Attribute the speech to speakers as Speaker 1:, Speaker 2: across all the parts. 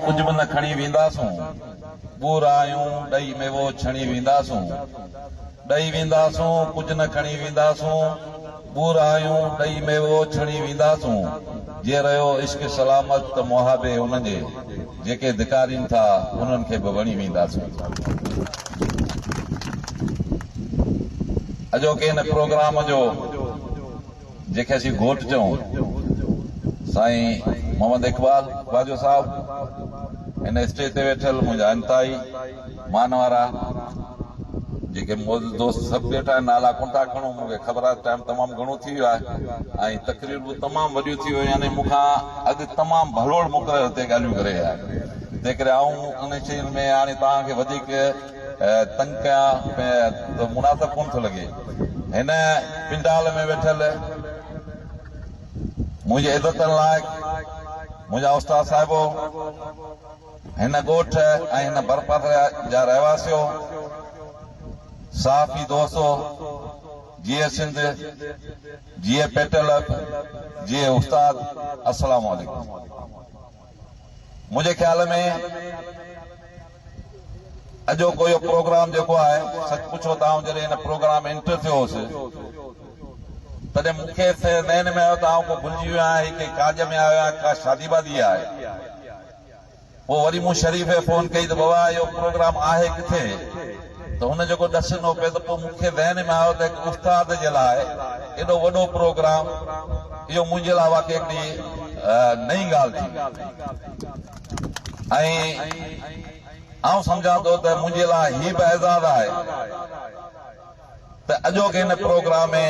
Speaker 1: ڪجهه به نه کڻي وينداسون، ٻور آهيون، ڏئي ميوو ڇڻي وينداسون. ڏئي وينداسون، ڪجهه نه کڻي وينداسون، ٻور آهيون، ڏئي ميوو ڇڻي وينداسون. جي رهيو عشق سلامت ته محابي ان جي، جيڪي ڌڪارين ٿا انهن کي به وڻي وينداسون. اڄوڪي هن پروگرام جو. جنهن کي اسين گهوٽ چئون، سائين محمد اقبال باجو صاحب، هن اسٽيج تي ويٺل منهنجا انتهائي مان وارا جيڪي معزز دوست سڀ ويٺا آهن، نالا ڪونه ٿا کڻون، مون کي خبر آهي ٽائيم تمام گهڻو ٿي ويو آهي ۽ تقريرون به تمام وڏيون ٿي ويون، يعني مون کان اڳ تمام ڀلوڙ مقرر هتي ڳالهيون ڪري ويا آهن، تنهن ڪري آئون ان شين ۾ هاڻي توهان کي وڌيڪ تنگ ڪيان ته مناسب ڪونه ٿو لڳي. هن پنڊال ۾ ويٺل منهنجي عزتن لائق منهنجا استاد صاحبو، هن ڳوٺ ۽ هن ڀرپاسي جا رهواسيو، صحافي دوستو، جيئي سنڌ، جيئي پيٽل اپ، جيئي استاد، السلام عليڪم. منهنجي خيال ۾ اڄوڪو اهو پروگرام جيڪو آهي، سچ پڇو ته آئون جڏهن هن پروگرام ۾ انٽر ٿيو هوس تڏهن مون کي ذهن ۾ آيو ته آئون ڪو ڀلجي ويو آهيان، هي ڪنهن ڪاڄ ۾ آيو آهيان، ڪا شادي وادي آهي. پوء وري مون شريف کي فون ڪئي ته بابا اهو پروگرام آهي ڪٿي؟ ته هن جيڪو ڏس ڏنو پئي ته پوء مون کي ذهن ۾ آيو ته هڪ استاد جي لاء ايڏو وڏو پروگرام اهو منهنجي لاء واقعي هڪڙي نئين ڳالهه ٿي ۽ آئون سمجهان ٿو ته منهنجي لاء هي به اعزاز آهي ته اڄوڪي هن پروگرام ۾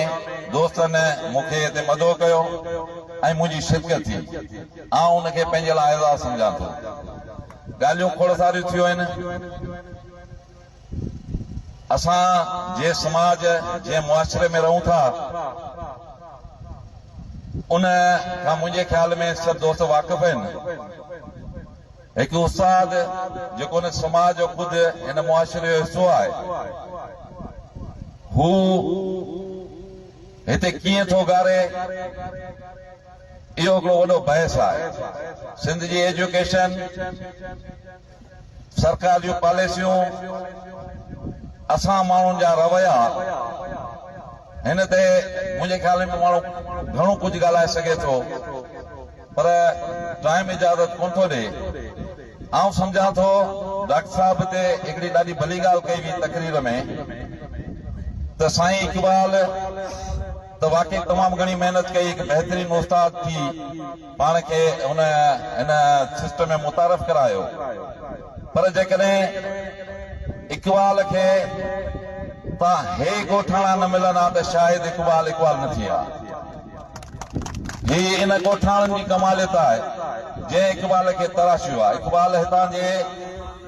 Speaker 1: دوستن مون کي هتي مدعو ڪيو ۽ منهنجي شرڪت ٿي. آئون ان کي پنهنجي لاء اعزاز سمجهان ٿو. ڳالهيون کوڙ ساريون ٿيون آهن. اسان جنهن سماج، جنهن معاشري ۾ رهون ٿا، ان کان منهنجي خيال ۾ سڀ دوست واقف آهن. هڪ استاد جيڪو هن سماج جو خود هن معاشري جو حصو آهي، هو هتي ڪيئن ٿو گاري، اهو هڪڙو وڏو بحث آهي. سنڌ جي ايجوڪيشن، سرڪار جون پاليسيون، اسان ماڻهن جا رويا، هن تي منهنجي خيال ۾ ماڻهو گهڻو ڪجهه ڳالهائي سگهي ٿو. پر ٽائيم اجازت ڪونه ٿو ڏئي. آئون سمجهان ٿو ڊاڪٽر صاحب هتي هڪڙي ڏاڍي ڀلي ڳالهه ڪئي هئي تقرير ۾ ته سائين اقبال ته واقعي تمام گهڻي محنت ڪئي هڪ بهترين استاد ٿي پاڻ کي هن هن سسٽم ۾ متعارف ڪرايو پر جيڪڏهن اقبال کي تان هي ڳوٺاڻا نه ملن ها ته شايد اقبال اقبال نه ٿئي ها. هي ان ڳوٺاڻن جي ڪماليت آهي، جنهن اقبال کي تراشيو آهي. اقبال هتان جي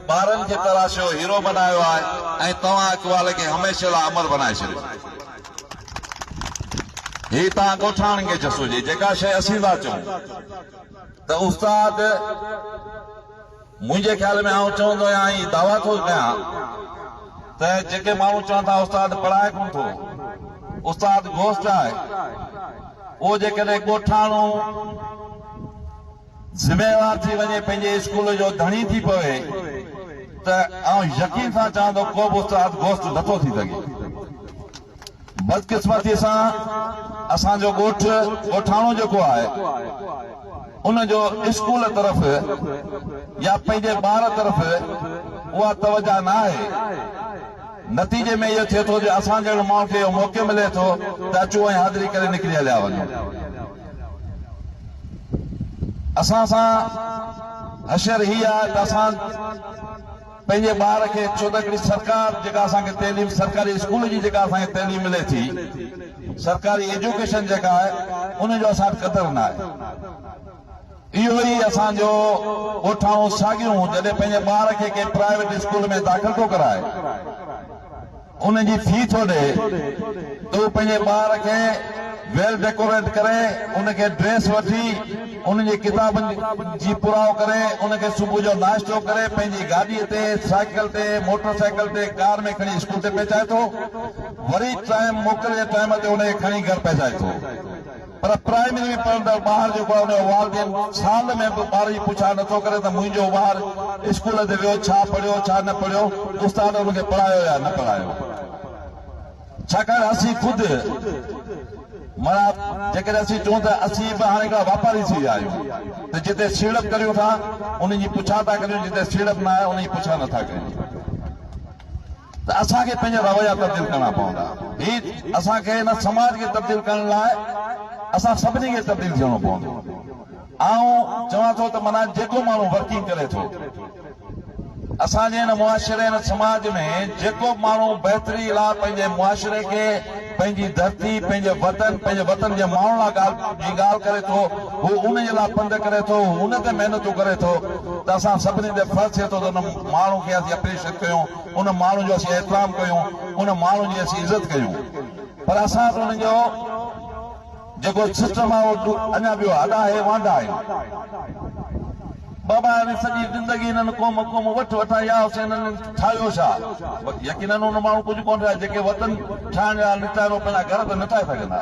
Speaker 1: ٻارن کي تراشيو، هيرو بنايو آهي ۽ توهان اقبال کي هميشه لاء امر بنائي ڇڏيو. هي توهان ڳوٺاڻن کي جس هجي، جيڪا شيء اسين ٿا چئون ته استاد. منهنجي خيال ۾ آئون چوندو آهيان ۽ دعويٰ ٿو ڪيان ته جيڪي ماڻهو چون ٿا استاد پڙهائي ڪونه ٿو، استاد گهوسٽ آهي، اهو جيڪڏهن ڳوٺاڻو ذميوار ٿي وڃي پنهنجي اسڪول جو ڌڻي ٿي پوي ته آئون يقين سان چوان ٿو ڪو به استاد گهوسٽ نٿو ٿي سگهي. بدقسمتي سان اسان جو ڳوٺ ڳوٺاڻو جيڪو آهي ان جو اسڪول طرف يا پنهنجي ٻار طرف اها توجه نه آهي نتيجي ۾ اهو ٿئي ٿو جو اسان جهڙن ماڻهن کي اهو موقعو ملي ٿو ته اچو ۽ حاضري ڪري نڪري هليا وڃو اسان سان حشر هي آهي ته اسان پنهنجي ٻار کي ڇو ته هڪڙي سرڪار جيڪا اسان کي تعليم سرڪاري اسڪول جي جيڪا اسان کي تعليم ملي ٿي سرڪاري ايجوڪيشن جيڪا آهي ان جو اسان وٽ قدر نه آهي اهو ئي اسان جو ڳوٺاڻو ساڳيون جڏهن پنهنجي ٻار کي ڪنهن پرائيويٽ اسڪول ۾ داخل ٿو ڪرائي ان جي في ٿو ڏئي ته هو پنهنجي ٻار کي ويل ڊيڪوريٽ ڪري، ان کي ڊريس وٺي، ان جي ڪتابن جي پورائو ڪري، ان کي صبح جو ناشتو ڪري پنهنجي گاڏيء تي، سائيڪل تي، موٽر سائيڪل تي، ڪار ۾ کڻي اسڪول تي پهچائي ٿو، وري ٽائيم موڪل جي ٽائيم تي ان کي کڻي گهر پهچائي ٿو. پر پرائمري ۾ پڙهندڙ ٻار جيڪو آهي ان جو والدين سال ۾ به ٻار جي پڇا نٿو ڪري ته منهنجو ٻار اسڪول تي ويو ڇا پڙهيو ڇا نه پڙهيو استاد ان کي پڙهايو يا نه پڙهايو ڇاڪاڻ اسين خود معنيٰ جيڪڏهن اسين چئون ته اسين به هاڻي هڪڙا واپاري ٿي ويا آهيون ته جتي سيڙپ ڪريون ٿا ان جي پڇا ٿا ڪريون جتي سيڙپ نه آهي ان جي پڇا نٿا ڪريون. ته اسان کي پنهنجا رويا تبديل ڪرڻا پوندا. هي اسان کي هن سماج کي تبديل ڪرڻ لاء اسان سڀني کي تبديل ٿيڻو پوندو. آئون چوان ٿو ته معنيٰ جيڪو ماڻهو ورڪنگ ڪري ٿو، اسان جي هن معاشري هن سماج ۾ جيڪو به ماڻهو بهتري لاء پنهنجي معاشري کي، پنهنجي ڌرتي، پنهنجي وطن، پنهنجي وطن جي ماڻهن لاء ڳالهه جي ڳالهه ڪري ٿو، هو ان جي لاء پنڌ ڪري ٿو، هو ان تي محنتون ڪري ٿو ته اسان سڀني تي فرض ٿئي ٿو ته ان ماڻهو کي اسين اپريشيٽ ڪيون، ان ماڻهو جو اسين احترام ڪيون، ان ماڻهو جي اسين عزت ڪيون پر اسان وٽ ان جو جيڪو سسٽم آهي اهو اڃا ٻيو آهي، ادا اهي واندا آهن. بابا هن سڄي زندگي هنن قوم قوم وٺ وٺان يا حسين هنن ٺاهيو ڇا؟ يقينن ان ماڻهو ڪجهه ڪونه ٺاهيو جيڪي وطن ٺاهڻ لاء نڪتا آهن اهي پنهنجا گهر ته نه ٺاهي سگهندا.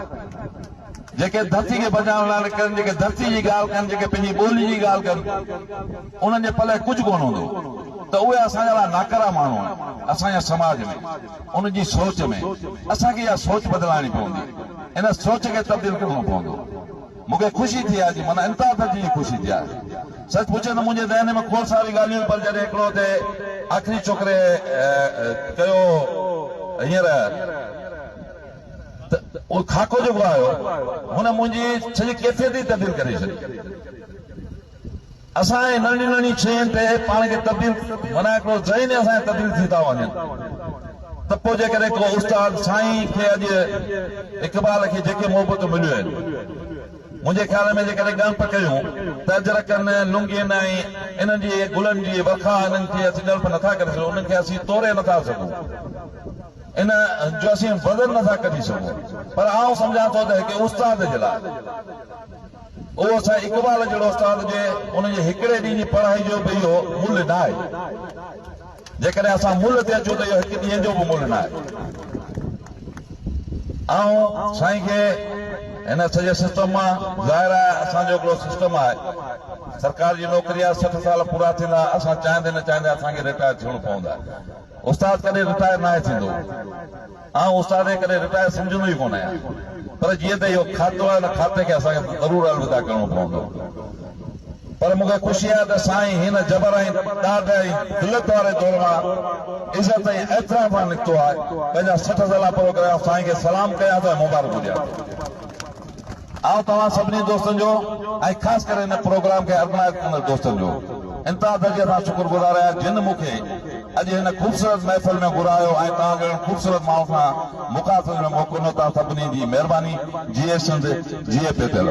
Speaker 1: جيڪي ڌرتي کي بچائڻ لاء نڪرن، جيڪي ڌرتي جي ڳالهه ڪن، جيڪي پنهنجي ٻولي جي ڳالهه ڪن، انهن جي پلئه ڪجهه ڪونه هوندو ته اهي اسان جا لاء ناڪارا ماڻهو آهن. اسان جي سماج ۾ انهن جي سوچ ۾ اسان کي اها سوچ بدلائڻي پوندي. ان سوچ کي تبديل ڪرڻو پوندو. مون کي خوشي ٿي آهي جي معنيٰ انتها درجي جي خوشي ٿي آهي. سچ پڇين ته منهنجي ذهن ۾ کوڙ ساري ڳالهيون هيون پر جڏهن هڪڙو اتي آخري ڇوڪري ڪيو هينئر ته اهو خاڪو جيڪو آيو هن منهنجي سڄي ڪيفيت ئي تبديل ڪري ڇڏي. اسان جي ننڍين ننڍين شين تي پاڻ کي تبديل معنيٰ هڪڙو ذهن ئي اسان جا تبديل ٿي ٿا وڃن ته پوء جيڪڏهن ڪو استاد سائين کي اڄ اقبال کي جيڪي محبتون مليون آهن منهنجي خيال ۾ جيڪڏهن ڳڻپ ڪيون ته اجرڪن، لنگين ۽ انهن جي گلن جي ورکا انهن کي اسين ڳڻپ نٿا ڪري سگهون انهن کي اسين توري نٿا سگهون ان جو اسين وزن نٿا ڪڍي سگهون پر آئون سمجهان ٿو ته هڪ استاد جي لاء اهو سائين اقبال جهڙو استاد هجي، ان جي هڪڙي ڏينهن جي پڙهائي جو به اهو ملهه ناهي. جيڪڏهن اسان ملهه تي اچون ته اهو هڪ ڏينهن جو به ملهه ناهي. آئون سائين کي هن سڄي سسٽم مان ظاهر آهي اسان جو هڪڙو سسٽم آهي سرڪار جي نوڪري آهي 60 سال پورا ٿيندا اسان چاهيندي نه چاهيندي اسان کي رٽائر ٿيڻو پوندو آهي. استاد ڪڏهن رٽائر ناهي ٿيندو. آئون استاد کي ڪڏهن رٽائر سمجهندو ئي ڪونه آهيان پر جيئن ته اهو کاتو آهي ان کاتي کي اسان کي ضرور الوداع ڪرڻو پوندو پر مون کي خوشي آهي ته سائين هن جبر ۽ ڏاڍ ۽ ذلت واري دور مان عزت ۽ احترام سان نڪتو آهي پنهنجا 60 سلا پورو ڪري آئون سائين کي سلام ڪيان ٿو ۽ مبارڪون ڏيان ٿو. آئون توهان سڀني دوستن جو ۽ خاص ڪري هن پروگرام کي آرگنائيز ڪندڙ دوستن جو انتها درجي سان شڪر گذار آهيان جن مون کي اڄ هن خوبصورت محفل ۾ گهرايو ۽ توهان جهڙن خوبصورت ماڻهن سان مخاطب ٿيڻ جو موقعو ڏنو توهان سڀني جي مهرباني جيئي سنڌ جيئي پيتل.